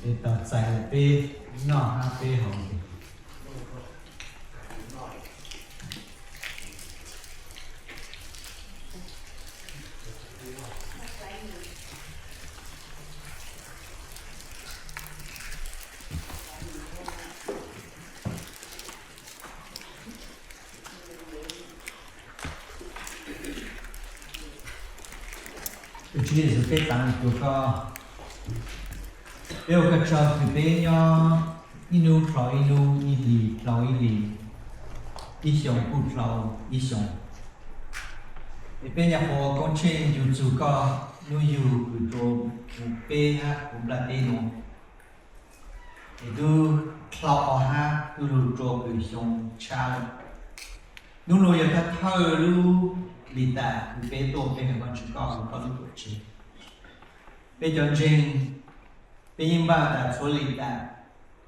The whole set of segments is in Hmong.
Tau txais peb noj hab peb haus. Tus Tswv Yexus, peb txav rua koj, peb ua koj tsaug kws peb nyob ib nub dlhau ib nub, ib hlis dlhau ib hlis, ib xyoo kuj dlhau ib xyoo. Es peb nyuam qhuav ua koob tsheej ncu txug koj hnub yug kws rua mus peb hab kuv nplaj teb nuav, es tub dlhau o hab tub lug rua kws xyoo tshab lawm. Hnub nuav yog thawj thawj lub lis tas kws peb tuaj peb hawm Vaajtswv koj hauv koj lub tuam tsev. Peb cov ntseeg, peb yeej npaj tas txhua lis tas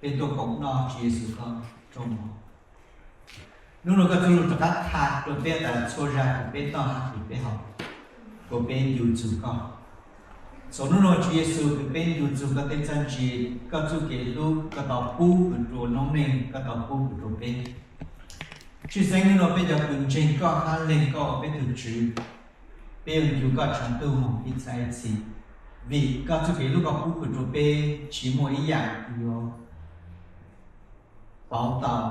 peb tuaj koom noj Tswv Yexus koj rooj mov. Hnub nuav koj txuj lug rov qab qha rua peb tas txhua zag kws peb noj hab kws peb haus, kuas peb ncu txug koj. Txhua hnub nuav Tswv Yexus kws peb ncu txug koj tej txuj ntse, koj txuj kev hlub koj tau pub kws rua noob neej, koj tau pub kws rua peb. Tshwj xeeb hnub nuav peb cov kws ntseeg koj hab leeg koj ua peb tug Tswv, peb yuav ncu koj tshav ntuj moog ib txhab ib txhis, vim koj txuj kev hlub koj pub kws rua peb tsis muaj ib yaam yuav pauv tau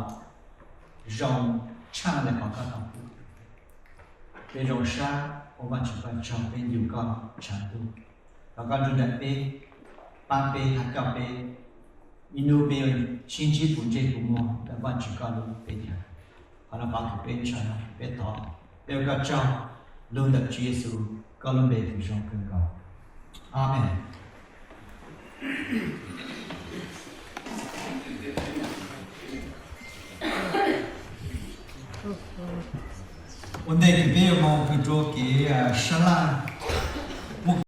zoo tshaaj le qhov koj tau pub. Peb zoo sab ua Vaajtswv koj tsaug, peb ncu koj tshav ntuj. Thov koj nrug ntawm peb, paab peb hab coj peb, ib nub peb yuav sib ntsib puv ntsej puv muag ntawm Vaajtswv koj lub teb chaws. Qhov no qhov kws peb ntshaw, peb thov, peb ua koj tsaug, lug ntawm Tswv Yexus koj lub npe kws zoo kawg nkaus. Amees. Ua ntej kws peb yuav moog kws rua kev sab laj, muaj